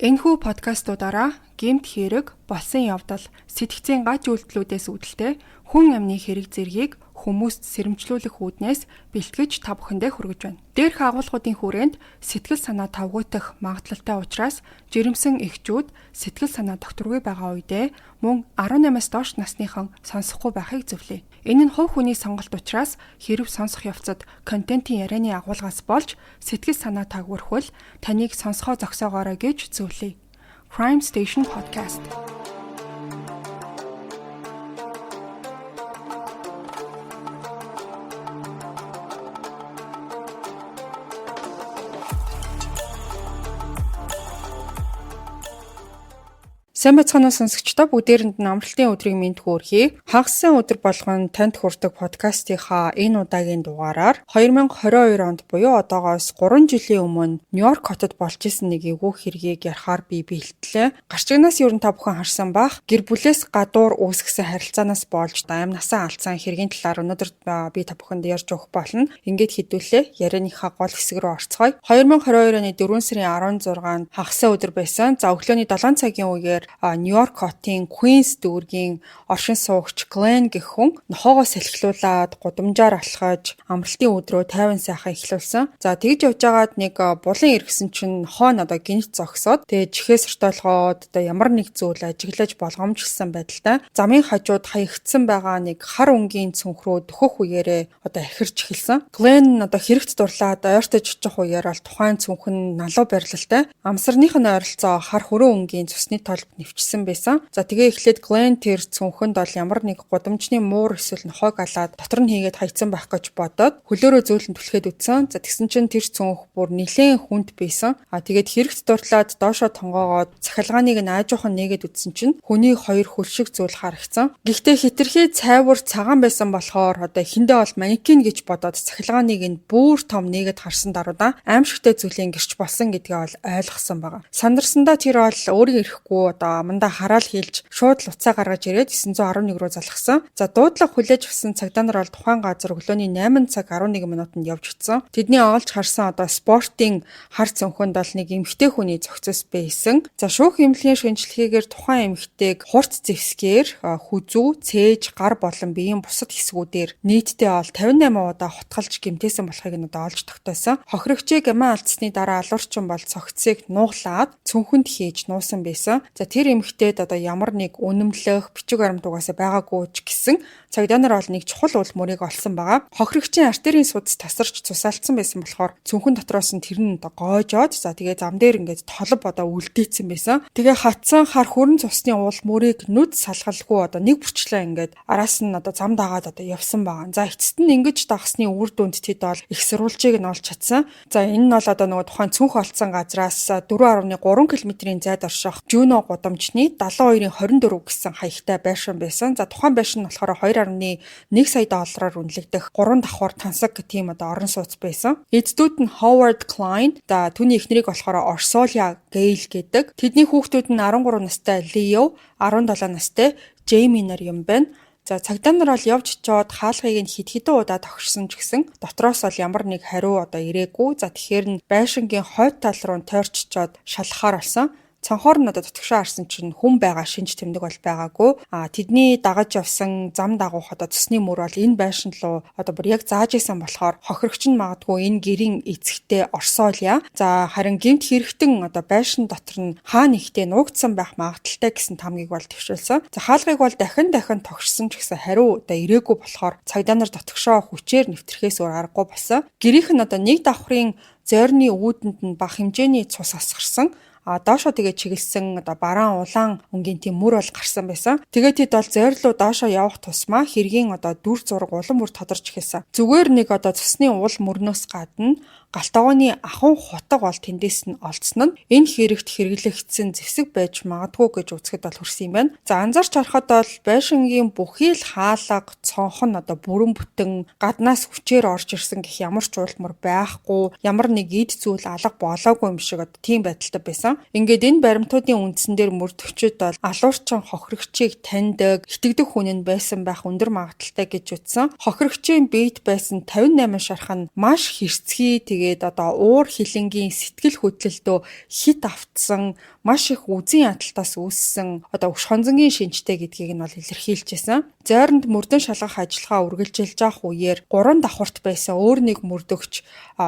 Энэхүү подкастуудаараа гэмт хэрэг, болсон явдал, сэтгцийн гаж үйлдэлүүдээс үүдэлтэй хүн амны хэрэг зэргийг хүмүүст сэрэмжлүүлэх үүднээс бэлтгэж та бүхэндээ хүргэж байна. Дээрх агуулгуудын хүрээнд сэтгэл санаа тавгуутах магадлалтай учраас жирэмсэн эхчүүд сэтгэл санаа докторгүй байгаа үедээ мөн 18-аас доош насныхан сонсохгүй байхыг зөвлөе. Энэ нь хувь хүний сонголт учраас хэрв сонсох явцад контентын ярианы агуулгаас болж сэтгэл санаа тагвархвал таныг сонсохоо зогсоогоорой гэж зөвлөе. Crime Station Podcast. Сайн байцгаана уу сонсогчдоо, бүгдээрэнд нь амралтын өдрийг мэнд хүргэе. Хагас сайн өдөр болгон танд хүрдэг подкастынхаа энэ удаагийн дугаараар 2022 онд буюу одоогоос 3 жилийн өмнө Нью-Йорк хотод болж исэн нэг эвгүй хэргийг ярихаар би бэлтлээ. Гарчигнаас ер нь та бүхэн харсан бах. Гэр бүлээс гадуур үүсгэсэн харилцаанаас болж амь насаа алдсан хэргийн талаар өнөөдөр би та бүхэнд ярьж өгөх болно. Ингээд хэдүүлээ ярианыхаа гол хэсэг рүү орцгоё. 2022 оны 4 сарын 16-нд хагас сайн өдөр байсан. За, өглөөний 7 цагийн үеэр Нью-Йорк хотын Квинс дүүргийн оршин суугч Глен гэх хүн нохоогоо салхилуулаад гудамжаар алхаж амралтын өдрөө тайван сайхан эхлүүлсэн. За, тэгж явж байгаад нэг булан эргэсэн чинь нохоо нь одоо гэнэт зогсоод, тэгээ чихээ сортоолгоод одоо ямар нэг зүйл ажиглаж болгоомжилсан байдалтай замын хажууд хаягдсан байгаа нэг хар өнгийн цүнх рүү дөхөх үеэрээ одоо ахирч эхэлсэн. Глен одоо хэрэгт дурлаад ойртож очих үеэр бол тухайн цүнх нь налуу барилалтай амсарных нь ойролцоо хар хөрөн өнгийн цусны толб нэвчсэн байсан. За, тэгээ эхлээд Глен тэр цүнхэнд бол ямар нэг гудамжны муур эсвэл нохойг алаад дотор нь хийгээд хаягдсан байх гэж бодоод хөлөөрөө зөөлөн түлхээд үтсэн. За, тэгсэн чинь тэр цүнх бүр нэлээн хүнд байсан. А тэгээд хэрэгт дурлаад доошоо тонгоогоод цахилгааныг нь аажуухан нээгээд үтсэн чинь хүний хоёр хөл шиг зүйл харагдсан. Гэхдээ хэтэрхий цайвар цагаан байсан болохоор одоо эхэндээ бол манекен гэж бодоод цахилгааныг нь бүр том нээгээд харсан даруйда аимшигтай зүйлийн гэрч болсон гэдгээ бол ойлгосон байгаа. Сандарсандаа тэр бол өөрийн ирэхгүй одоо амандаа хараал хийлж шууд л утсаа гаргаж ирээд 911 рүү залгасан. За, дуудлага хүлээж авсан цагдаа нар бол тухайн газар өглөөний 8 цаг 11 минутанд явж очсон. Тэдний олж харсан одоо спортын хар цүнхэнд бол нэг эмэгтэй хүний зохицос байсан. За, шүүх эмнэлгийн шинжилгээгээр тухайн эмэгтэйг хурц зэвсгээр хүзүү, цээж, гар болон биеийн бусад хэсгүүдээр нийтдээ бол 58 удаа хутгалж гэмтээсэн болохыг нь одоо олж тогтоосон. Хохирогчийг амиа алдсны дараа алуурчин бол цогцсыг нуглаад цүнхэнд хийж нуусан байсан. За, тэр эмэгтэйд одоо ямар нэг үнэмлэх, бичиг баримт угаасаа байгаагүй ч гэсэн цагдаа нар бол нэг чухал үл мөрийг олсон байгаа. Хохирогчийн артерийн судас тасарч цусаалцсан байсан болохоор цүнхэн дотроос нь тэр нь одоо гоожоод, за тэгээ зам дээр ингээд толб одоо үлдээсэн байсан. Тэгээ хатсан хар хүрэн цусны уул мөрийг нүд салгалгүй одоо нэг бүрчлээ ингээд араас нь одоо зам дагаад одоо явсан байгаа. За, эцэст нь ингэж дагсны үр дүнд тэд бол их сурвалжийг нь олж чадсан. За, энэ нь бол одоо нөгөө тухайн цүнх олдсон газраас 4.3 км-ийн зайд орших Жуно гудамжны 72-ын 24 гэсэн хаягтай байшин байсан. За, тухайн байшин нь болохоор 2.1 сая доллараар үнэлэгдэх 3 давхар тансаг тийм одоо орон сууц байсан. Эцдүүд нь Howard Klein, за түүний эхнэрийг болохоор Orsolia Gale гэдэг. Тэдний хүүхдүүд нь 13 настай Leo, 17 настай Jamie нар юм байна. За, цагдаа нар бол явж очиод хаалгыг нь хэд хэдэн удаа тохирсон ч гэсэн дотроос бол ямар нэг хариу одоо ирээгүй. За, тэгэхээр нь байшингийн хойд тал руу тойрччоод шалгахаар болсон. Цонхоор нь одоо дотгошоо харсан чинь хүн байгаа шинж тэмдэг бол байгаагүй. А тэдний дагаж явсан зам дагуух одоо цусны мөр бол энэ байшин руу одоо бүр яг зааж исэн болохоор хохирогч нь магадгүй энэ гэрийн эцэгтэй Орсолия. За, харин гэмт хэрэгтэн одоо байшин дотор нь хаа нэгтээ нуугдсан байх магадлалтай гэсэн таамгийг бол дэвшүүлсэн. За, хаалгыг бол дахин дахин тогшсон ч гэсэн хариу одоо ирээгүй болохоор цагдаа нар дотгошоо хүчээр нэвтрэхээс өөр аргагүй болсон. Гэрийнх нь одоо нэг давхрын зойрны үүдэнд нь бага хэмжээний цус асгарсан. А доошоо тэгээ чиглэсэн одоо бараан улаан өнгийн тийм мөр бол гарсан байсан. Тэгээд тэд бол зойрлоо доошоо явах тусмаа хэргийн одоо дүр зураг улам бүр тодорч эхэлсэн. Зүгээр нэг одоо цусны уул мөрнөөс гадна галт тогооны ахуйн хутга бол тэндээс нь олдсон нь энэ хэрэгт хэрэглэгдсэн зэвсэг байж магадгүй гэж үзэхэд бол хүрсэн юм байна. За, анзаарч харахад бол байшингийн бүхий л хаалга, цонх нь одоо бүрэн бүтэн гаднаас хүчээр орж ирсэн гэх ямар ч уулмөр байхгүй, ямар нэг эд зүйл алга болоогүй юм шиг одоо тийм байдалтай байсан. Ингээд энэ баримтуудын үндсэн дээр мөрдөгчид бол алуурчин хохирогчийг таньдаг, итгэдэг хүн нь байсан байх өндөр магадлалтай гэж үзсэн. Хохирогчийн биед байсан 58 шарх нь маш хэрцгий, тэгээд Тэгээд одоо уур хилэнгийн сэтгэл хөдлөлтөө хит автсан, маш их үзэн ядалтаас үүссэн одоо өш хонзонгийн шинжтэй гэдгийг нь бол илэрхийлж байсан. Зойронд мөрдөн шалгах ажиллагаа үргэлжилж явах үеэр 3 давхарт байсан өөр нэг мөрдөгч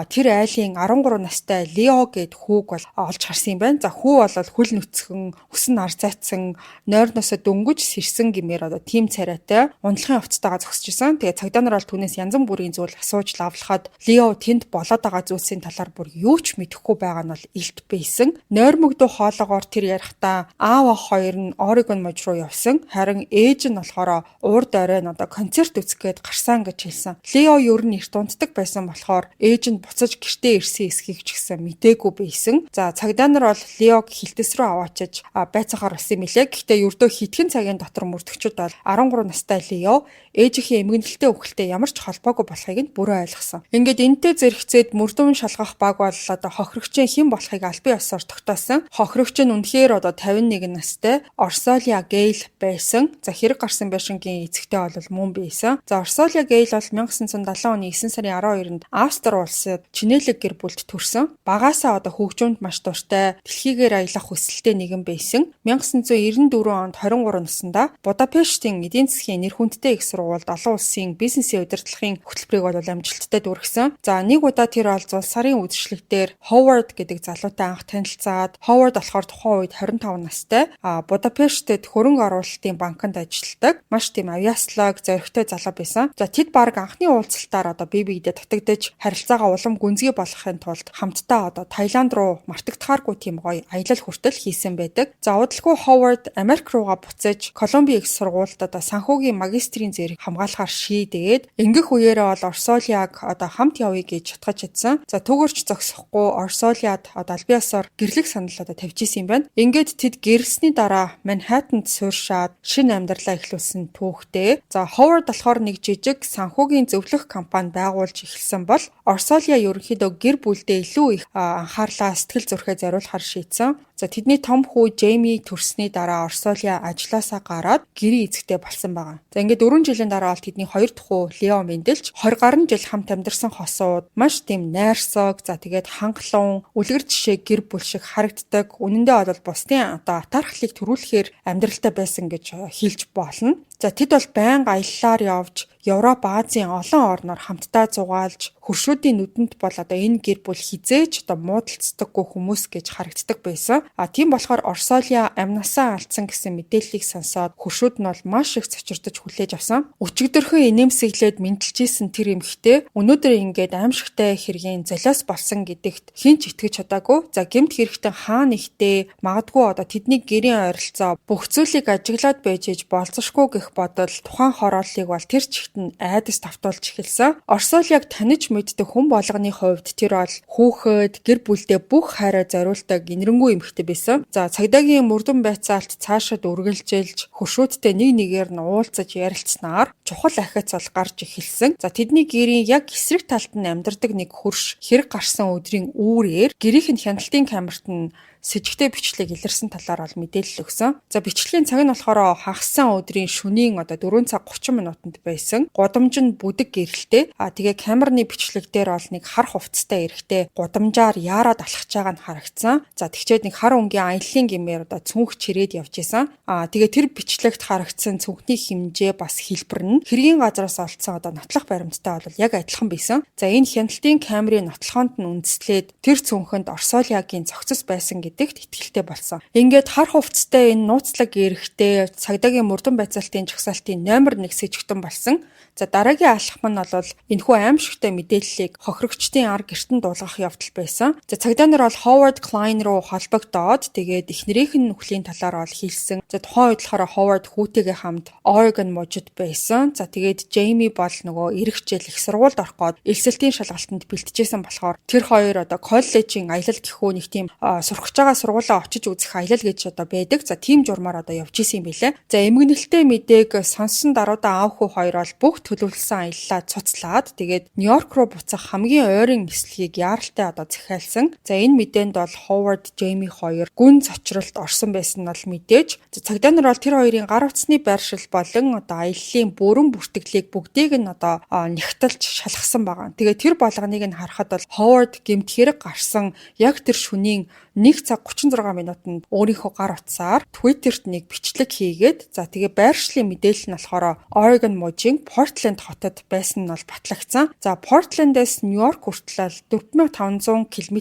тэр айлын 13 настай Лео гээд хүүг бол олж харсан юм байна. За, хүү бол хөл нүцгэн, үс нь арзайцсан, нойрноосоо дөнгөж сэрсэн гэмээр одоо тийм царайтай унтлахын хувцастайгаа зогсож исэн. Тэгээ цагдаа нар бол түүнээс янз бүрийн зүйл асууж лавлахад Лео тэнд болоод байгаа зүйлсийн талаар бүр юу ч мэдэхгүй байгаа нь бол илт байсан. Нойрмогдуу хоолоогоор тэр ярихдаа аав ах хоёр нь Орегон мужи руу явсан. Харин ээж нь болохоор урд оройн одоо концерт үзэх гээд гарсан гэж хэлсэн. Лео ер нь эрт унтдаг байсан болохоор ээж нь буцаж гэртээ ирсэн эсхийг ч гэсэн мдээгүй байсан. За, цагдаа нар бол Леог хилтэс рүү аваачиж байцаахаар болсон юм билээ. Гэхдээ ердөө хэдхэн цагийн дотор мөрдөгчд бол 13 настай Лео ээжийнхээ эмгэнэлтэй үхэлтэй ямар ч холбоогүй болохыг нь бүрэн ойлгосон. Ингээд энэтэй зэрэгцээд мөрдөн шалгах баг бол одоо хохирогчийн хэн болохыг албан ёсоор тогтоосон. Хохирогч нь үнэхээр одоо 51 настай Орсолиа Гейл байсан. За, хэрэг гарсан байшингийн эцэгтэй бол мөн байсан. За, Орсолиа Гейл бол 1970 оны 9 сарын 12-нд Австри улсад Чинэлэг гэр бүлд төрсөн. Багаасаа одоо хөгжимд маш дуртай, дэлхийгээр аялах хүсэлтэй нэгэн байсан. 1994 онд 23 наснда Будапештийн эдийн засгийн нэр хүндтэй их сургуульд олон улсын бизнесийн удирдлагын хөтөлбөрийг бол амжилттай дүүргэсэн. За, нэг удаа тэр бол зул сарын үзэсгэлэг дээр Ховард гэдэг залуутай анх танилцаад, Ховард болохоор тухайн үед 25 настай, Будапештэд хөрөнгө оруулалтын банкнд ажилладаг маш тийм авьяаслаг, зоригтой залуу байсан. За, тэд баг анхны уулзалтаар одоо бие биедээ татагдаж, харилцаагаа улам гүнзгий болгохын тулд хамтдаа одоо Таиланд руу мартагдахааргүй тийм гоё аялал хүртэл хийсэн байдаг. За, удалгүй Ховард Америк руугаа буцаж Колумби их сургуульд одоо санхүүгийн магистрийн зэрэг хамгаалахаар шийдээд, ингэх үеэрээ бол Орсолиаг одоо хамт явъя гэж чатгаж чадсан. За, түүгэрч зогсохгүй Орсолиад одоо албан ёсоор гэрлэх санал одоо тавьж исэн юм байна. Ингээд тэд гэрлэсний дараа Манхэттенд сууршаад шинэ амьдралаа эхлүүлсэн түүхтэй. За, Ховард болохоор нэг жижиг санхүүгийн зөвлөх компани байгуулж эхэлсэн бол Орсолиа ерөнхийдөө гэр бүлдээ илүү их анхаарлаа, сэтгэл зүрхээ зориулахар шийдсэн. За, тэдний том хүү Джейми төрсний дараа Орсолиа ажлаасаа гараад гэрийн эзэгтэй болсон байгаа. За, ингээд 4 жилийн дараа бол тэдний хоёр дахь хүү Лео мэндэлж 20 гаруй жил хамт амьдарсан хосууд маш тийм найрсаг, за тэгээд хангалуун, үлгэр жишээ гэр бүл шиг харагддаг. Үнэндээ бол бусдын одоо атаархлыг төрүүлэхээр амьдралтай байсан гэж хэлж болно. За, тэд бол байнга аяллаар явж, Европ, Азийн олон орноор хамтдаа зугаалж, хөршүүдийн нүдэнд бол одоо энэ гэр бүл хэзээ ч одоо муудалцдаггүй хүмүүс гэж харагддаг байсан. А тийм болохоор Орсолиа амнасаа алдсан гэсэн мэдээллийг сонсоод хөршүүд нь бол маш их цочирдож хүлээж авсан. Өчигдөрхөн инээмсэглээд мэндэлж исэн тэр эмэгтэй өнөөдөр ингээд аимшигтай хэргийн золиос болсон гэдэгт хэн ч итгэж чадаагүй. За, гэмт хэрэгтэн хаа нэгтээ магадгүй одоо тэдний гэрийн ойролцоо бүх зүйлийг ажиглаад байж иж болзошгүй гэх бодол тухайн хорооллыг бол тэр чигт нь айдас тавтуулж эхэлсэн. Орсолиаг таних мэддэг хүн болгоны хувьд тэр бол хүүхэд, гэр бүлдээ бүх хайраа зориулдаг инэрэнгүй эмэгтэй байсан. За, цагдаагийн мөрдөн байцаалт цаашид үргэлжилж, хөршүүдтэй нэг нэгээр нь уулзаж ярилцсанаар чухал ахиц бол гарч эхэлсэн. За, тэдний гэрийн яг эсрэг талд нь амьдардаг нэг хөрш хэрэг гарсан өдрийн үүрээр гэрийнх нь хяналтын камерт нь сэжигтэй бичлэг илэрсэн талаар бол мэдээлэл өгсөн. За, бичлэгийн цаг нь болохоор хагас сайн өдрийн шөнийн одоо 4 цаг 30 минутанд байсан. Гудамж нь бүдэг гэрэлтэй. А тэгээ камерны бичлэг дээр бол нэг хар хувцастай эрэгтэй гудамжаар яарад алхаж байгаа нь харагдсан. За, тэгчээд нэг хар өнгийн аяллаа гэмээр одоо цүнх чирээд явж исэн. А тэгээ тэр бичлэгт харагдсан цүнхний хэмжээ бас хэлбэр нь хэргийн газараас олдсон одоо нотлох баримттай бол яг адилхан байсан. За, энэ хяналтын камерын нотлохоонд нь үндэслээд тэр цүнхэнд Орсолиагийн цогцос байсан гэдэгт итгэлтэй болсон. Ингээд хар хувцастай энэ нууцлаг эрэгтэй цагдаагийн мөрдөн байцаалтын жагсаалтын номер 1 сэжигтэн болсон. За, дараагийн алхам нь бол энэхүү аимшигтай мэдээллийг хохирогчдын ар гэртэн дуулгах явдал байсан. За, цагдаа нар бол Howard Klein руу холбогдоод, тэгээд эхнэрийнх нь үхлийн талаар бол хэлсэн. За, тухайн үед болохоор Howard хүүтэйгээ хамт Oregon мужид байсан. За, тэгээд Jamie бол нөгөө ирэх жил их сургуульд орох гээд элсэлтийн шалгалтанд бэлтжижсэн болохоор тэр хоёр одоо коллежийн аялал гэхүү нэг тийм сурах гэж Цагдаагаа сургуулаа очиж үзэх аялал гэж одоо байдаг. За, тийм журмаар одоо явж исэн юм билээ. За, эмгэнэлтэй мэдээг сонссон даруйдаа аав хүү хоёр бол бүх төлөвлөсөн аяллаа цуцлаад, тэгээд Нью-Йорк руу буцах хамгийн ойрын нислэгийг яаралтай одоо захиалсан. За, энэ мэдээнд бол Ховард, Джейми хоёр гүн цочролд орсон байсан нь бол мэдээж. Цагдаа нар бол тэр хоёрын гар утасны байршил болон одоо аяллаа бүрэн бүртгэлийг бүгдийг нь одоо нягталж шалгасан байгаа. Тэгээ тэр болгоныг нь харахад бол Ховард гэмт хэрэг гарсан яг тэр шөнийн 1 цаг 36 минутанд өөрийнхөө гар утсаар Twitter-т нэг бичлэг хийгээд, за, тэгээ байршлын мэдээлэл нь болохоор Oregon мужийн Portland хотод байсан нь бол батлагдсан. За, Portland-аас Нью-Йорк хүртэл 4500 км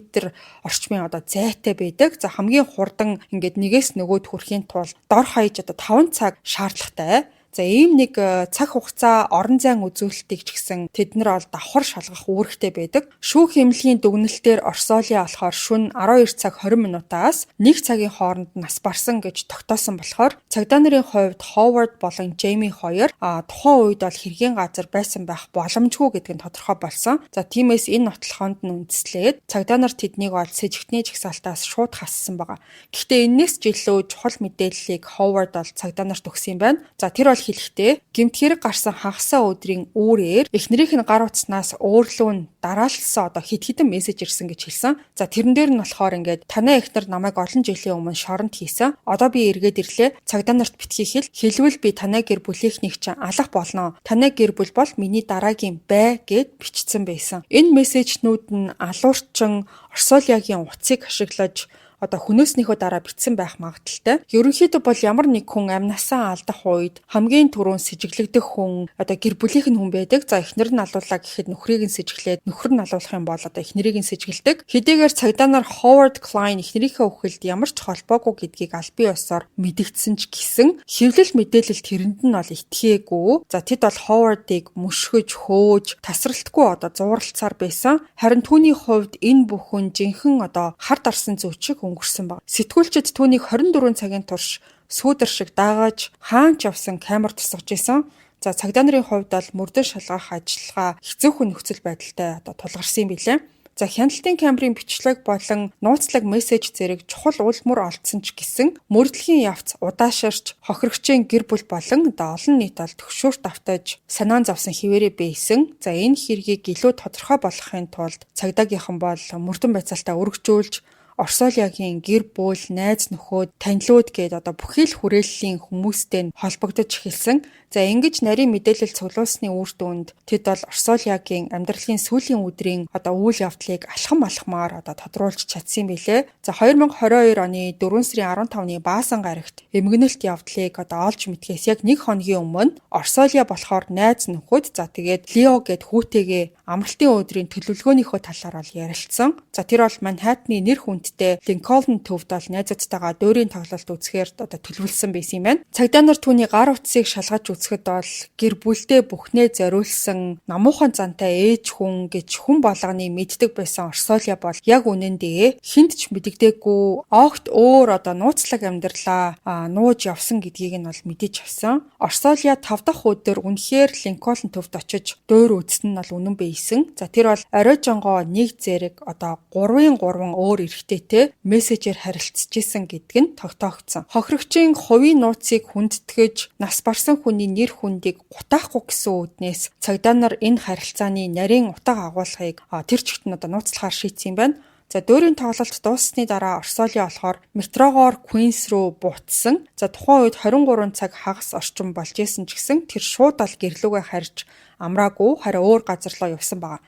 орчмын одоо зайтай байдаг. За, хамгийн хурдан ингээд нэгээс нөгөөд хүрэхийн тулд дор хаяж одоо 5 цаг шаардлагатай. За, ийм нэг цаг хугацаа орон зайн үзүүлэлтийг ч гэсэн тэд нар бол давхар шалгах үүрэгтэй байдаг. Шүүх эмнэлгийн дүгнэлтээр Орсолиа болохоор шөнө 12 цаг 20 минутаас 1 цагийн хооронд нас барсан гэж тогтоосон болохоор цагдаа нарын хувьд Ховард болон Джейми хоёр тухайн үед бол хэргийн газар байсан байх боломжгүй гэдэг нь тодорхой болсон. За, тиймээс энэ нотлохоонд нь үндэслээд цагдаа нар тэднийг бол сэжигтний жагсаалтаас шууд хассан байгаа. Гэхдээ энээс ч илүү чухал мэдээллийг Ховард бол цагдаа нарт өгсөн юм байна. За, тэр бол хэлэхдээ гэмт хэрэг гарсан хагасаа өдрийн үүрээр эхнэрийнх нь гар утаснаас өөрлөө нь дараалсан одоо хэд хэдэн мессеж ирсэн гэж хэлсэн. За, тэрэн дээр нь болохоор ингээд "Танай эхнэр намайг олон жилийн өмнө шоронд хийсэн. Одоо би эргээд ирлээ. Цагдаа нарт битгий хэл. Хэлвэл би танай гэр бүлийнхнийг чинь алах болно. Танай гэр бүл бол миний дараагийн бай" гэд бичсэн байсан. Энэ мессежнүүд нь алуурчин Орсолиагийн утсыг ашиглаж одоо хөнөөснийхөө дараа бичсэн байх магадлалтай. Ерөнхийдөө бол ямар нэг хүн амнасаа алдах үед хамгийн түрүүнд сэжиглэгдэх хүн одоо гэр бүлийнх нь хүн байдаг. За, эхнэр нь алуулаа гэхэд нөхрийг нь сэжиглээд, нөхөр нь алуулах юм бол одоо эхнэрийг нь сэжиглэдэг. Хэдийгээр цагдаа нар Howard Klein эхнэрийнхээ үхэлд ямар ч холбоогүй гэдгийг албан ёсоор мэдэгдсэн ч гэсэн хэвлэл мэдээлэл тэрэнд нь бол итгээгүй. За, тэд бол Howard-ыг мөшгөж, хөөж, тасралтгүй одоо зууралцаар байсан. Харин түүний хувьд энэ бүхэн жинхэнэ одоо хар дарсан зүйч шиг өнгөрсөн баг. Сэтгүүлчид түүнийг 24 цагийн турш сүүдэр шиг дагаж, хаан ч явсан камер тусгаж исэн. За, цагдаа нарын хувьд бол мөрдөн шалгах ажиллагаа хэцүүхэн нөхцөл байдалтай одоо тулгарсан юм билээ. За, хяналтын камерын бичлэг болон нууцлаг мессеж зэрэг чухал үл мөр олдсон ч гэсэн мөрдлөгийн явц удаашарч, хохирогчийн гэр бүл болон одоо олон нийт бол төгшөөрт автаж санаан зовсон хэвээрээ байсан. За, энэ хэргийг илүү тодорхой болгохын тулд цагдаагийнхан бол мөрдөн байцаалтаа өргөжүүлж, Орсолиагийн гэр бүл, найз нөхөд, танилуд гээд одоо бүхий л хүрээллийн хүмүүстэй нь холбогдож эхэлсэн. За, ингэж нарийн мэдээлэл цуглуулсны үр дүнд тэд бол Орсолиагийн амьдралын сүүлийн өдрийн одоо үйл явдлыг алхам алхмаар одоо тодруулж чадсан юм билээ. За, 2022 оны 4 сарын 15-ны Баасан гарагт эмгэнэлт явдлыг одоо олж мэдхээс яг нэг хоногийн өмнө Орсолиа болохоор найз нөхөд, за, тэгээд Лео гээд хүүтэйгээ амралтын өдрийн төлөвлөгөөнийхөө талаар бол ярилцсан. За, тэр бол Манхэттны нэр хүндтэй Линкольн төвд бол найзуудтайгаа дуурийн тоглолт үзэхээр одоо төлөвлөсөн байсан юм байна. Цагдаа нар түүний гар утсыг шалгаж үзэхэд бол гэр бүлдээ бүхнээ зориулсан намуухан зантай ээж хүн гэж хүн болгоны мэддэг байсан Орсолиа бол яг үнэндээ хүнд ч мэдэгдээгүй огт өөр одоо нууцлаг амьдралаа нууж явсан гэдгийг нь бол мэдэж авсан. Орсолиа 5 дахь өдөр үнэхээр Линкольн төвд очиж дуур үзсэн нь бол үнэн байсан. За, тэр бол оройжонгоо нэг зэрэг одоо 3-ын 3 өөр эрэгтэйтэй мессежээр харилцаж исэн гэдг нь тогтоогдсон. Хохирогчийн хувийн нууцыг хүндэтгэж, нас барсан хүний нэр хүндийг гутаахгүй гэсэн үүднээс цагдаа нар энэ харилцааны нарийн утга агуулгыг тэр чигт нь одоо нууцлахаар шийдсэн юм байна. За, дуурийн тоглолт дууссаны дараа Орсолиа болохоор метрогоор Квинс рүү буцсан. За, тухайн үед 23 цаг хагас орчим болж исэн ч гэсэн тэр шууд ал гэр лүүгээ харж амраагүй, харин өөр газар руу явсан байгаа.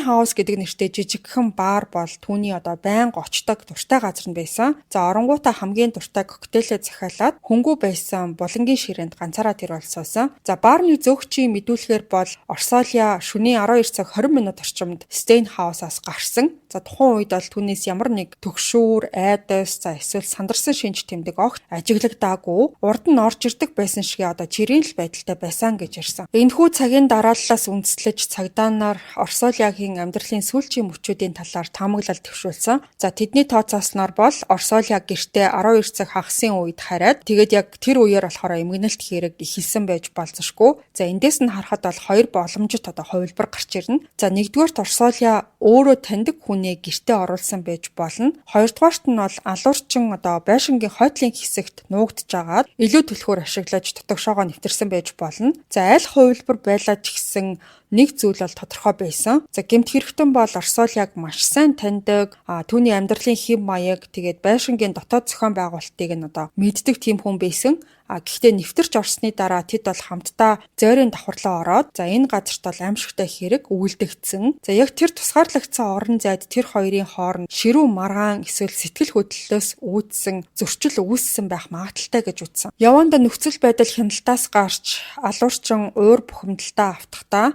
House гэдэг нэртэй жижигхэн бар бол түүний одоо байнга очдог дуртай газар нь байсан. За, оронгуудаа хамгийн дуртай коктейлээ захиалаад хөнгүү байсан булангийн ширээнд ганцаараа тэр бол суусан. За, баарны зөөгчийн мэдүүлэхээр бол Орсолиа шөнийн 12 цаг 20 минут орчимд House-аас гарсан. За, тухайн үед бол түүнээс ямар нэг төгшүүр, айдас, за, эсвэл сандарсан шинж тэмдэг огт ажиглагдаагүй. Урд нь орж ирдэг байсан шиг одоо жирийн л байдалтай байсан гэж ярьсан. Энэхүү цагийн дараа Дарааллаас үндэслэж цагдаа нар Орсолиагийн амьдралын сүүлчийн мөчүүдийн талаар таамаглал дэвшүүлсэн. За, тэдний тооцоосноор бол Орсолиа гэртээ 12 цаг хагасын үед хараад, тэгээд яг тэр үеэр болохоор эмгэнэлт хэрэг эхэлсэн байж болзошгүй. За, эндээс нь харахад бол хоёр боломжит одоо хувилбар гарч ирнэ. За, нэгдүгээрт Орсолиа өөрөө таньдаг хүнээ гэртээ оруулсан байж болно. Хоёрдугаарт нь бол алуурчин одоо байшингийн хойдлын хэсэгт нуугдж агаад илүү түлхүүр ашиглаж дотогшоогоо нэвтэрсэн байж болно. За, аль хувилбар байлаа ч гэсэн нэг зүйл бол тодорхой байсан. За, гэмт хэрэгтэн бол Орсолиаг маш сайн таньдаг, түүний амьдралын хэв маяг, тэгээд байшингийн дотоод зохион байгуулалтыг нь одоо мэддэг тийм хүн байсан. Гэхдээ нэвтэрч орсны дараа тэд бол хамтдаа зойрын давхарлаа ороод, за, энэ газарт бол аимшигтай хэрэг үйлдэгдсэн. За, яг тэр тусгаарлагдсан орон зайд тэр хоёрын хооронд ширүү маргаан эсвэл сэтгэл хөдлөлөөс үүдсэн зөрчил үүссэн байх магадлалтай гэж үзсэн. Яванда нөхцөл байдал хяналтаас гарч алуурчин уур бухимдалтай автахдаа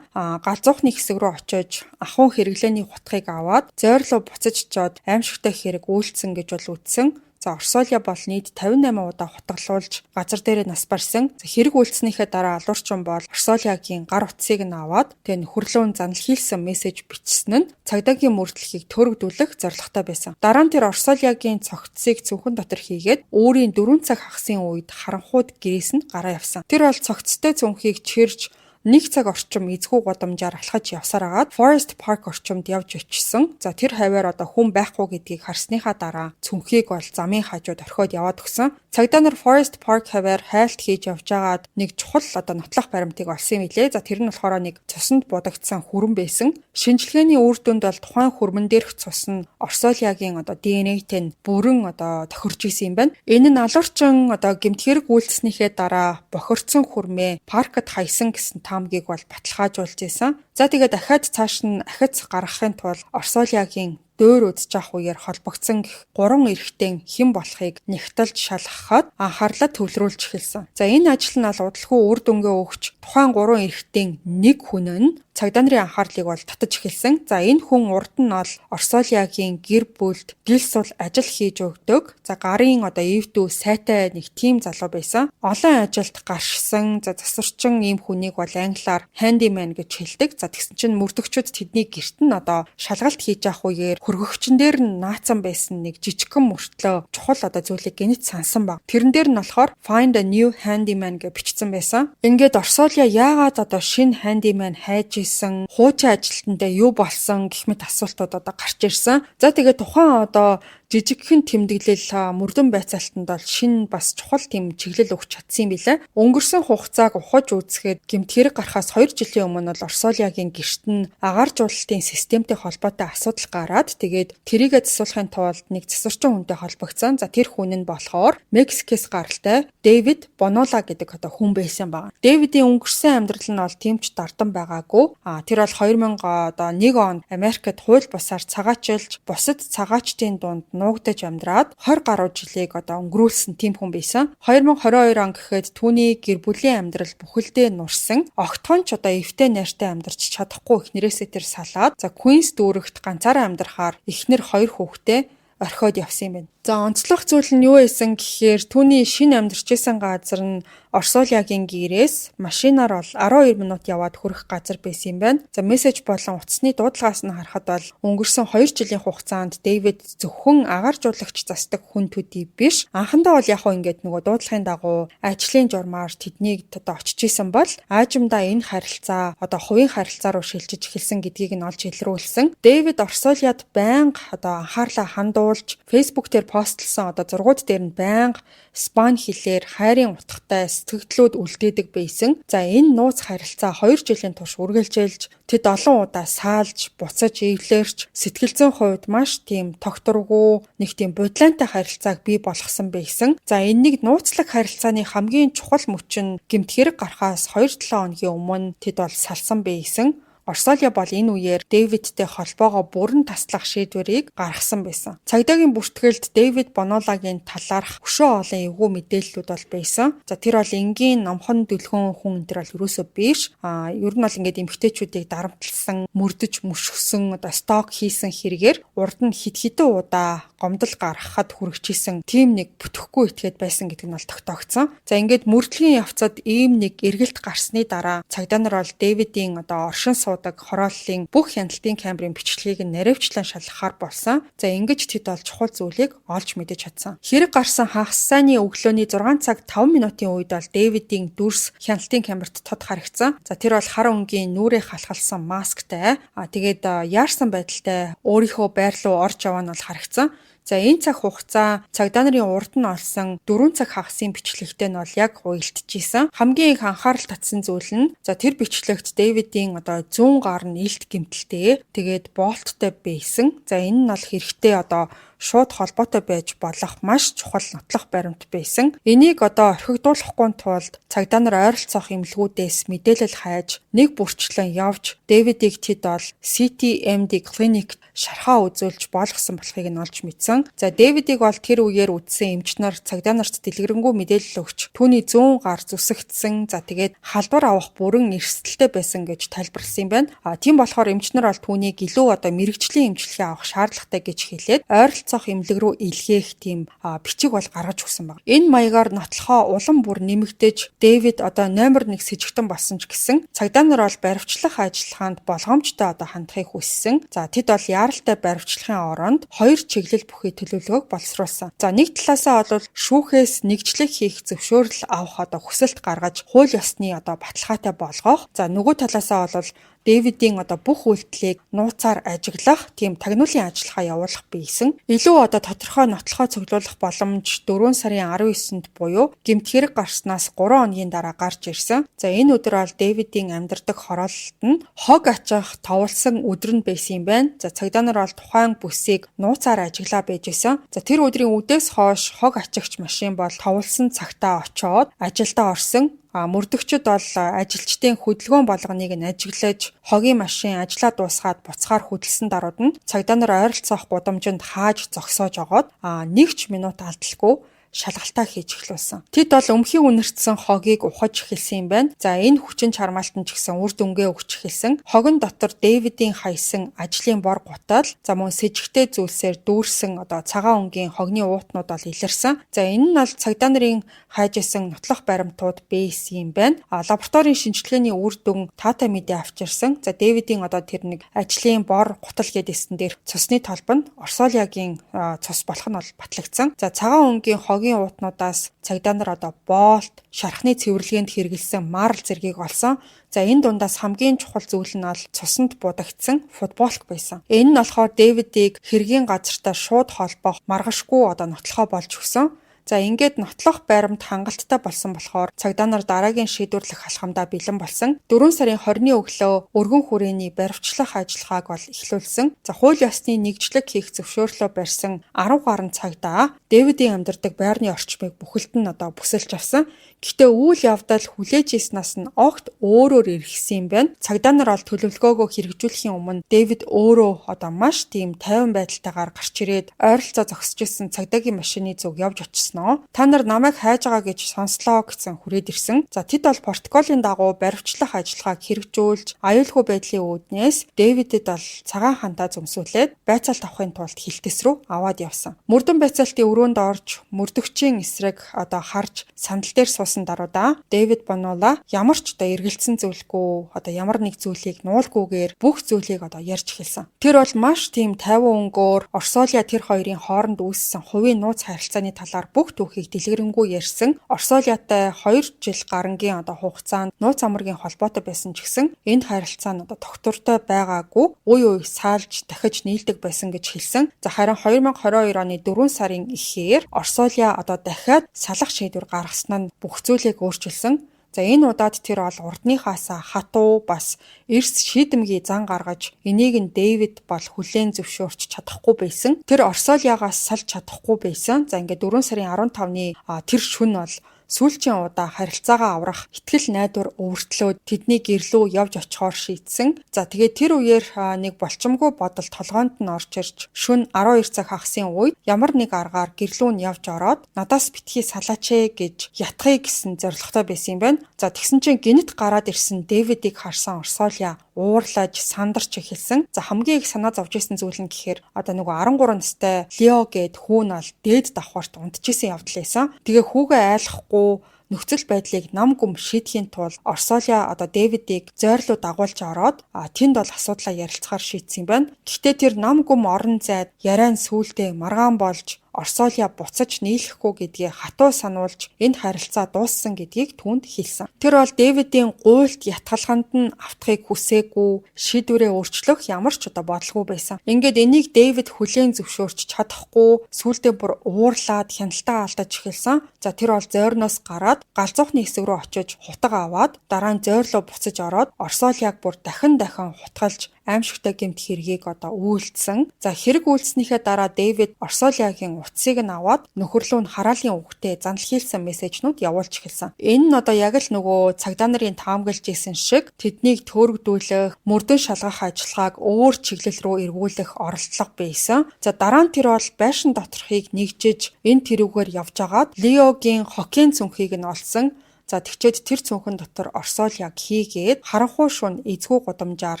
галзуухны хэсэг рүү очиж ахуйн хэрэглээний хутгийг аваад зойрлоо буцаж очиод аимшигтай хэрэг үйлдсэн гэж бол үзсэн. За, Орсолиа бол нийт 58 удаа хутгалуулж газар дээрээ нас барсан. За, хэрэг үйлдснийхээ дараа алуурчин бол Орсолиагийн гар утсыг нь аваад, тэгээ нөхөрлөө заналхийлсэн мессеж бичсэн нь цагдаагийн мөрдлөхийг төөрөгдүүлэх зорилготой байсан. Дараа нь тэр Орсолиагийн цогцсыг цүнхэн дотор хийгээд өөрийн 4 цаг хагасын үед харанхууд гэрээс нь гараа явсан. Тэр бол цогцтой цүнхийг чирж нэг цаг орчим эзгүй гудамжаар алхаж явсаар агаад Forest Park орчимд явж очисон. За, тэр хавиар одоо хүн байхгүй гэдгийг харсныхаа дараа цүнхийг бол замын хажууд орхиод яваад өгсөн. Цагдаа нар Forest Park хавиар хайлт хийж явж байгаад нэг чухал одоо нотлох баримтыг олсон юм билээ. За, тэр нь болохоор нэг цуснд будагдсан хүрэн байсан. Шинжилгээний үр дүнд бол тухайн хүрмэн дээрх цус нь Орсолиагийн одоо DNA-тэй нь бүрэн одоо тохирж исэн юм байна. Энэ нь алуурчин одоо гэмт хэрэг үйлдснийхээ дараа бохирдсон хүрмээ паркт хаясан гэсэн таамгийг бол баталгаажуулж исэн. За, тэгээд дахиад цааш нь ахиц гаргахын тулд Орсолиагийн дуур үзэж авах үеэр холбогдсон гэх гурван эрэгтэй хэн болохыг нягталж шалгахад анхаарлаа төвлөрүүлж эхэлсэн. За, энэ ажил нь бол удалгүй үр дүнгээ өгч, тухайн гурван эрэгтэй нэг хүн нь цагдаа нарын анхаарлыг бол татаж эхэлсэн. За, энэ хүн урд нь бол Орсолиагийн гэр бүлд гэл сул ажил хийж өгдөг. За, гарын одоо эвдүү сайтай нэг тийм залуу байсан. Олон ажилд гаршсан. За, засварчин ийм хүнийг бол англиар handyman гэж хэлдэг. За, тэгсэн чинь мөрдөгчүүд тэдний гэрт нь одоо шалгалт хийж авах үеэр хөргөгчн дээр нь наацсан байсан нэг жижигхэн мөртлөө чухал одоо зүйлийг гэнэт сансан баг. Тэрэн дээр нь болохоор "Find a new handyman" гэж бичсэн байсан. Ингээд Орсолиа яагаад одоо шинэ handyman хайж исэн, хуучин ажилтнтай юу болсон гэх мэт асуултууд одоо гарч ирсэн. За, тэгээд тухайн одоо жижигхэн тэмдэглэл мөрдөн байцаалтанд бол шинэ бас чухал тийм чиглэл өгч чадсан юм билээ. Өнгөрсөн хугацааг ухаж үзэхэд гэмт хэрэг гарахаас 2 жилийн өмнө бол Орсолиагийн гэрт нь агааржуулалтын системтэй холбоотой асуудал гараад, тэгээд тэрийгэ засуулахын тулд нэг засварчин хүнтэй холбогдсон. За, тэр хүн нь болохоор Мексикээс гаралтай Дэвид Бонола гэдэг одоо хүн байсан байна. Дэвидийн өнгөрсөн амьдрал нь бол тийм ч дардан байгаагүй. Тэр бол 2000 одоо 1 онд Америкт хууль бусаар цагаачилж, бусад цагаачдын дунд нуугдаж амьдраад 20 гаруй жилийг одоо өнгөрүүлсэн тийм хүн байсан. 2022 он гэхэд түүний гэр бүлийн амьдрал бүхэлдээ нурсан. Огтхон ч одоо эвтэй найртай амьдарч чадахгүй эхнэрээсээ тэр салаад, за, Queens дүүрэгт ганцаараа амьдрахаар эхнэр, хоёр хүүхдээ орхиод явсан юм байна. За, онцлог зүйл нь юу байсан гэхээр түүний шинэ амьдарч исэн газар нь Орсолиагийн гэрээс машинаар бол 12 минут яваад хүрэх газар байсан юм байна. За, мессеж болон утасны дуудлагаас нь харахад бол өнгөрсөн 2 жилийн хугацаанд Дэвид зөвхөн агааржуулагч застаг хүн төдий биш. Анхандаа бол яг хөө ингээд нөгөө дуудлагын дагуу ажлын журмаар тэднийг одоо очиж исэн бол аажимдаа энэ харилцаа одоо хувийн харилцаа руу шилжиж эхэлсэн гэдгийг нь олж илрүүлсэн. Дэвид Орсолиад байнга одоо анхаарлаа хандуулж, Facebook дээр постлсон одоо зургууд дээр нь байнга Испани хэлээр хайрын утгатай сэтгэгдлүүд үлдээдэг байсан. За, энэ нууц харилцаа 2 жилийн турш үргэлжилж, тэд олон удаа саалж, буцаж эвлэрч, сэтгэл зүйн хувьд маш тийм тогтворгүй нэг тийм будилантай харилцааг бий болгосон байсан. За, энэ нэг нууцлаг харилцааны хамгийн чухал мөч нь гэмт хэрэг гарахаас 2-7 хоногийн өмнө тэд бол салсан байсан. Орсолиа бол энэ үеэр Дэвидтэй холбоогоо бүрэн таслах шийдвэрийг гаргасан байсан. Цагдаагийн бүртгэлд Дэвид Бонолагийн талаарх өшөө олон эвгүй мэдээллүүд бол байсан. За, тэр бол энгийн номхон дүлгөөн хүн энэ тэр бол ерөөсөө биш. Ер нь бол ингээд эмэгтэйчүүдийг дарамтлсан, мөрдөж мөшгсөн, одоо stalk хийсэн хэрэгээр урд нь хэд хэдэн удаа гомдол гаргахад хүргэжсэн тийм нэг бүтэхгүй этгээд байсан гэдэг нь бол тогтоогдсон. За, ингээд мөрдлөгийн явцад ийм нэг эргэлт гарсны дараа цагдаа нар бол Дэвидийн одоо оршин суудаг хорооллын бүх хяналтын камерын бичлэгийг нь наривчлан шалгахаар болсон. За, ингэж тэд бол чухал зүйлийг олж мэдэж чадсан. Хэрэг гарсан хагас сайнны өглөөний 6 цаг 5 минутын үед бол Дэвидийн дүрс хяналтын камерт тод харагдсан. За, тэр бол хар өнгийн нүүрээ халахалсан масктай. Тэгээд яарсан байдалтай өөрийнхөө байр руу орж яваа нь бол харагдсан. За, энэ цаг хугацаа цагдаа нарын урд нь олсон 4 цаг хагасын бичлэгтэй нь бол яг уялдчихсэн. Хамгийн их анхаарал татсан зүйл нь, за, тэр бичлэгт Дэвидийн одоо зүүн гар нь илт гэмтэлтэй, тэгээд болттой байсан. За, энэ нь бол хэрэгтэй одоо шууд холбоотой байж болох маш чухал нотлох баримт байсан. Энийг одоо орхигдуулахгүй тулд цагдаа нар ойролцоох эмнэлгүүдээс мэдээлэл хайж, нэг бүрчлэн явж, Дэвидийг тэд бол CTMD клиникт шархаа үзүүлж болгосон болохыг нь олж мэдсэн. За, Дэвидийг бол тэр үеэр үзсэн эмч нар цагдаа нарт дэлгэрэнгүй мэдээлэл өгч, түүний зүүн гар зүсэгдсэн. За, тэгээд халдвар авах бүрэн эрсдэлтэй байсан гэж тайлбарласан юм байна. Тийм болохоор эмч нар бол түүнийг илүү одоо мэргэжлийн эмчилгээ авах шаардлагатай гэж хэлээд, ойролцоох эмнэлэг рүү илгээх тийм бичиг бол гаргаж өгсөн байна. Энэ маягаар нотлохоо улам бүр нэмэгдэж, Дэвид одоо номер 1 сэжигтэн болсон ч гэсэн цагдаа нар бол баривчлах ажиллагаанд болгоомжтой одоо хандахыг хүссэн. За, тэд бол яаралтай баривчлахын оронд хоёр чиглэл бүхий төлөвлөгөөг боловсруулсан. За, нэг талаасаа бол шүүхээс нэгжлэг хийх зөвшөөрөл авах одоо хүсэлт гаргаж, хууль ёсны одоо баталгаатай болгох. За, нөгөө талаасаа бол Дэвидийн одоо бүх үйлдэлийг нууцаар ажиглах тийм тагнуулын ажиллагаа явуулах байсан. Илүү одоо тодорхой нотлохоо цуглуулах боломж 4 сарын 19-нд буюу гэмт хэрэг гарснаас 3 хоногийн дараа гарч ирсэн. За, энэ өдөр бол Дэвидийн амьдардаг хорооллолт нь хог ачих товлсон өдөр нь байсан юм байна. За, цагдаа нар бол тухайн бүсийг нууцаар ажиглаа байж исэн. За, тэр өдрийн үдээс хойш хог ачигч машин бол товлсон цагтаа очоод ажилдаа орсон. Мөрдөгчд бол ажилчдын хөдөлгөөн болгоныг нь ажиглаж, хогийн машин ажлаа дуусгаад буцахаар хөдөлсөн даруйд нь цагдаа нар ойролцоох гудамжинд хааж зогсоож огоод нэг ч минут алдалгүй шалгалтаа хийж эхлүүлсэн. Тэд бол өмхий үнэртсэн хогийг ухаж эхэлсэн юм байна. За, энэ хүчин чармаалт нь ч гэсэн үр дүнгээ өгч эхэлсэн. Хогон дотор Дэвидийн хаясан ажлын бор гутал, за, мөн сэжигтэй зүйлсээр дүүрсэн одоо цагаан өнгийн хогны уутнууд бол илэрсэн. За, энэ нь бол цагдаа нарын хайж исэн нотлох баримтууд байсан юм байна. Лабораторийн шинжилгээний үр дүн таатай мэдээ авчирсан. За, Дэвидийн одоо тэр нэг ажлын бор гутал гэдээсэн дээр цусны толбо нь Орсолиагийн цус болох нь бол батлагдсан. За, цагаан өнгийн хогийн уутнуудаас цагдаа нар одоо болт, шархны цэвэрлэгээнд хэрэглэсэн марл зэргийг олсон. За, энэ дундаас хамгийн чухал зүйл нь бол цуснд будагдсан футболк байсан. Энэ нь болохоор Дэвидийг хэргийн газартаа шууд холбоох маргашгүй одоо нотлохоо болж өгсөн. За, ингээд нотлох баримт хангалттай болсон болохоор цагдаа нар дараагийн шийдвэрлэх алхамдаа бэлэн болсон. 4 сарын 20-ны өглөө өргөн хүрээний баривчлах ажиллагааг бол эхлүүлсэн. За, хууль ёсны нэгжлэг хийх зөвшөөрлөө барьсан 10 гаруй цагдаа Дэвидийн амьдардаг байрны орчмыг бүхэлд нь одоо бүсэлж авсан. Гэхдээ үйл явдал хүлээж ийснаас нь огт өөрөөр эргэсэн юм байна. Цагдаа нар бол төлөвлөгөөгөө хэрэгжүүлэхийн өмнө Дэвид өөрөө одоо маш тийм тайван байдалтайгаар гарч ирээд, ойролцоо зогсож исэн цагдаагийн машины зүг явж очсноо, "Та нар намайг хайж байгаа гэж сонслоо" гэсэн хүрээд ирсэн. За, тэд бол протоколын дагуу баривчлах ажиллагааг хэрэгжүүлж, аюулгүй байдлын үүднээс Дэвидэд бол цагаан хандаа зөмсүүлээд, байцаалт авахын тулд хилтэс рүү аваад явсан. Мөрдөн байцаалтын өрөөнд орж, мөрдөгчийн эсрэг одоо харж сандал дээр суусан даруйдаа Дэвид Бонола ямар ч одоо эргэлзсэн зүйлгүй, одоо ямар нэг зүйлийг нуулгүйгээр бүх зүйлийг одоо ярьж эхэлсэн. Тэр бол маш тийм тайван өнгөөр Орсолиа тэр хоёрын хооронд үүссэн хувийн нууц харилцааны талаар бүх түүхийг дэлгэрэнгүй ярьсан. Орсолиатай 2 жил гарангийн одоо хугацаанд нууц амаргийн холбоотой байсан ч гэсэн энэ харилцаа нь одоо тогтвортой байгаагүй, уй уй саалж дахиж нийлдэг байсан гэж хэлсэн. За, харин 2022 оны 4 сарын эхээр Орсолиа одоо дахиад салах шийдвэр гаргасан нь бүх зүйлийг өөрчилсөн. За, энэ удаад тэр бол урдныхаасаа хатуу, бас эрс шийдэмгий зан гаргаж, энийг нь Дэвид бол хүлээн зөвшөөрч чадахгүй байсан. Тэр Орсолиагаас салж чадахгүй байсан. За, ингээд 4 сарын 15-ны тэр шөнө бол сүүлчийн удаа харилцаагаа аврах итгэл найдвар өвөртлөө тэдний гэрлүү явж очихоор шийдсэн. За тэгээд тэр үеэр нэг болчмгүй бодол толгойнд нь орж ирж шөнө 12 цаг хагасын үед ямар нэг аргаар гэрлүү нь явж ороод надаас битгий салаач ээ гэж ятхыг гэсэн зорилготой байсан юм байна. За тэгсэн чинь гинэт гараад ирсэн Дэвидийг харсан Орсолиа уурлаж сандарч эхэлсэн. За хамгийн их санаа зовж исэн зүйл нь гэхээр одоо нөгөө 13 настай Лео гээд хүү нь бол дээд давхарт унтчихсан явдал байсан. Тэгээ хүүгээ айлахгүй нөхцөл байдлыг нам гүм шийдэхийн тулд Орсолиа одоо Дэвидийг зойрлоо дагуулж ороод тэнд бол асуудлаа ярилцахаар шийдсэн юм байна. Гэхдээ тэр нам гүм орон зайд яриан сүулдэ маргаан болж Орсолиа буцаж нийлэхгүй гэдгээ хатуу сануулж энэ харилцаа дууссан гэдгийг түүнд хэлсэн. Тэр бол Дэвидийн гуйлт ятгалханд нь автахыг хүсээгүй, шийдвэрээ өөрчлөх ямар ч одоо бодлого байсан. Ингээд энийг Дэвид хүлээн зөвшөөрч чадахгүй, сүүлдээ бүр уурлаад хяналтаа алдаж эхэлсэн. За тэр бол зойрноос гараад галзуухны хэсэг рүү очиж хутга аваад дараа нь зойрлоо буцаж ороод Орсолиаг бүр дахин дахин хутгалж аимшигтай гэмт хэргийг одоо үйлдсэн. За хэрэг үйлдснийхээ дараа Дэвид Орсолиагийн утсыг нь аваад нөхөрлөө нь хараалын үгтэй занал хийлсэн мессежнүүд явуулж эхэлсэн. Энэ нь одоо яг л нөгөө цагдаа нарын таамаглаж исэн шиг тэднийг төөрөгдүүлэх, мөрдөн шалгах ажиллагааг өөр чиглэл рүү эргүүлэх оролдлого байсан. За дараа нь тэр бол байшин доторхыг нэгжиж энэ тэрүүгээр явж агаад Леогийн хоккейн цүнхийг нь олсон. За тэгчээд тэр цүнхэн дотор Орсолиаг хийгээд харанхуй шөнө эзгүй гудамжаар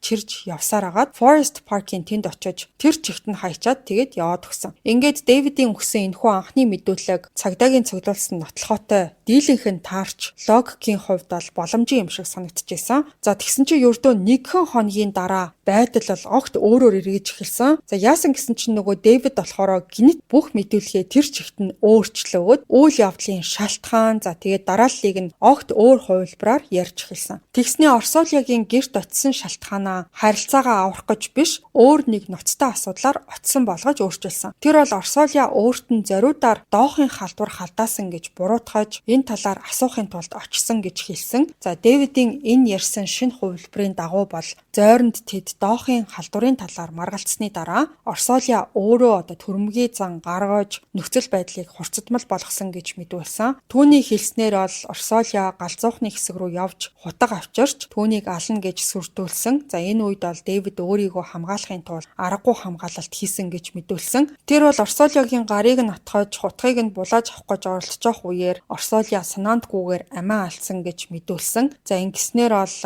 чирж явсаар агаад Forest Park-ийн тэнд очиж тэр чигт нь хайчаад тэгээд яваад өгсөн. Ингээд Дэвидийн өгсөн энэхүү анхны мэдүүлэг цагдаагийн цуглуулсан нотлохотой дийлэнх нь таарч логикийн хувьд бол боломжийн юм шиг санагдчихсэн. За тэгсэн чинь ердөө нэгэн хоногийн дараа байдал бол огт өөрөөр эргэж эхэлсэн. За яасан гэсэн чинь нөгөө Дэвид болохоор гинэт бүх мэдүүлгээ тэр чигт нь өөрчлөөд үйл явдлын шалтгаан за тэгээд дарааллыг нь огт өөр хувилбараар ярьж эхэлсэн. Тэгснээ Орсолиагийн гэрт очисон шалтгаанаа харилцаагаа аврах гэж биш өөр нэг ноцтой асуудлаар очисон болгож өөрчилсөн. Тэр бол Орсолиа өөрт нь зориудаар доохын халдвар халдаасан гэж буруутгаж энэ талаар асуухын тулд очисон гэж хэлсэн. За Дэвидийн энэ ярьсан шинэ хувилбарын дагуу бол зойронд тэд доохын халдварын талаар маргалцсны дараа Орсолиа өөрөө одоо төрөмгийн зан гаргаж нөхцөл байдлыг хурцдмал болгосон гэж мэдүүлсэн. Түүний хэлснээр бол Орсолиа галзуухны хэсэг рүү явж хутга авчирч түүнийг ална гэж сүрдүүлсэн. За энэ үед бол Дэвид өөрийгөө хамгаалахын тулд аргагүй хамгаалалт хийсэн гэж мэдүүлсэн. Тэр бол Орсолиагийн гарыг нь отгож хутгийг нь булааж авах гэж оролдож явах үеэр Орсолиа санаандгүйгээр амиа алдсан гэж мэдүүлсэн. За ингэснээр бол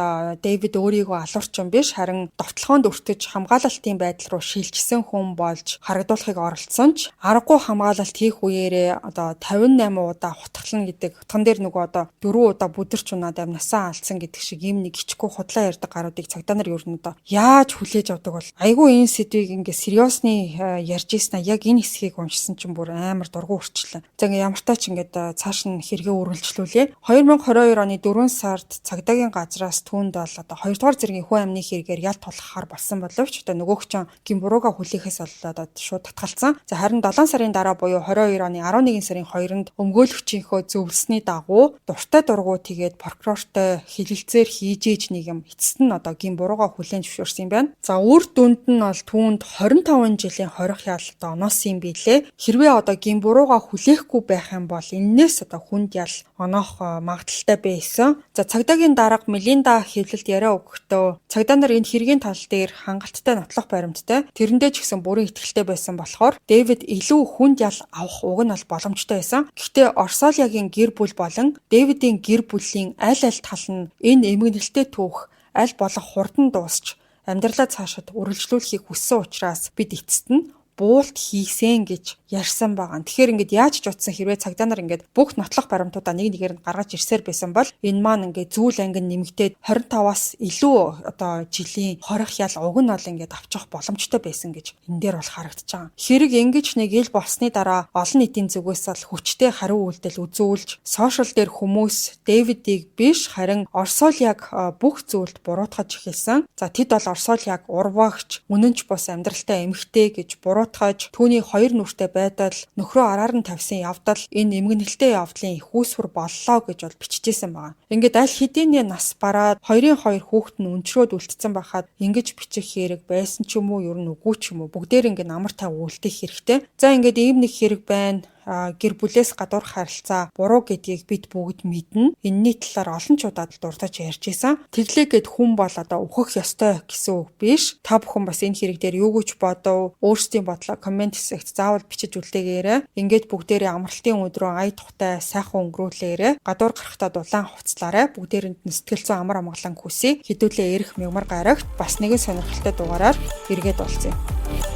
Дэвид өөрийгөө алуурчин биш харин довтлохоонд өртөж хамгаалалтын байдал руу шилжсэн хүн болж харагдуулахыг оролдсон ч аргагүй хамгаалалт хийх үеэрээ одоо 58 удаа хутгална гэдэг утган дээр нөгөө одоо 4 удаа бүдэрч унаад амнасаа алдсан гэдэг шиг ийм нэг хичгүй худлаа ярьдаг гаруудыг цагдаа нар ер нь одоо яаж хүлээж авдаг бол айгүй энэ сэдвийг ингээ сериосны ярьж ийсэн яг энэ хэсгийг уншсан чинь бүр амар дургу өрчлээ. За ингээ ямар тач ингээд цааш нь хэрэгээ үргэлжлүүлье. 2022 оны 4 сард цагдаагийн газраас түүнд бол одоо 2 дугаар зэргийн хүн амны хэрэгээр ял тулгахаар болсон боловч одоо нөгөөх чинь гин бурууга хүлээхээс болоод шууд татгалцсан. За харин 7 сарын дараа буюу 22 оны 11 сарын 2-нд өмгөөлөгчийнхөө зөвлөсний дагуу дуртай дургу тэгээд прокурортой хилэлцээр хийж ээж нэг юм эцэст нь одоо гин бурууга хүлээн зөвшөөрсөн юм байна. За үр дүнд нь бол түүнд 25 жилийн хорих ял одоо оноосон юм билээ. Хэрвээ одоо гин бурууга хүлээхгүй байх юм бол эннээс одоо хүнд ял оноох магадлалтай байсан. За цагдаагийн дарга Мелинда хэвлэлд яриа өгөхдөө цагдаа нар энэ хэргийн тал дээр хангалттай нотлох баримттай. Тэрэндээ ч гэсэн бүрэн итгэлтэй байсан болохоор Дэвид илүү хүнд ял авах уг нь бол боломжтой байсан. Гэхдээ Орсолиагийн гэр бүл болон Дэвидийн гэр бүлийн аль аль тал нь энэ эмгэнэлтэй түүх аль болох хурдан дуусч амьдралаа цаашид үргэлжлүүлэхийг хүссэн учраас бид эцэст нь буулт хийсэн гэж ярьсан байгаа. Тэгэхээр ингээд яаж ч утсан хэрвээ цагдаа нар ингээд бүх нотлох баримтуудаа нэг нэгээр нь гаргаж ирсээр байсан бол энэ маань ингээд зүйл анги нэмэгдээд 25-аас илүү одоо жилийн хорих ял уг нь бол ингээд авчих боломжтой байсан гэж энэ дээр бол харагдаж байгаа. Хэрэг ингэж нэг ил болсны дараа олон нийтийн зүгээс л хүчтэй хариу үйлдэл үзүүлж сошиал дээр хүмүүс Дэвидийг биш харин Орсолиаг бүх зүйлд буруутгаж эхэлсэн. За тэд бол Орсолиаг урвагч, үнэнч бус амьдралтай эмэгтэй гэж буруутгаж түүний хоёр нүртэй байдал нөхрөө араар нь тавьсан явдал энэ эмгэнэлтэй явдлын их үүсвэр боллоо гэж бол бичижсэн байгаа. Ингээд аль хэдийн нас бараад хоёрын хоёр хүүхэд нь өнчрөөд үлдсэн байхад ингэж бичих хэрэг байсан ч юм уу ер нь үгүй ч юм уу бүгдээр ингээд амар тав үлдэх хэрэгтэй. За ингээд ийм нэг хэрэг байна. гэр бүлээс гадуурх харилцаа буруу гэдгийг бид бүгд мэднэ. Энэний талаар олон ч удаад дурдаж ярьж исэн. Тэглээ гэд хүн бол одоо өөхөх ёстой гэсэн үг биш. Та бүхэн бас энэ хэрэг дээр юу гэж бодов? Өөрсдийн бодлоо comment хэсэгт заавал бичиж үлдээгээрэй. Ингээд бүгдээрээ амралтын өдрөө ая тухтай сайхан өнгөрүүлээрэй. Гадуур гарахдаа дулаан хувцлаарай. Бүгдээрэнд нь сэтгэл зүйн амар амгалан хүсье. Хэдүүлээ ирэх мягмар гарагт бас нэгэн сонирхолтой дугаараар эргээд уулзъя.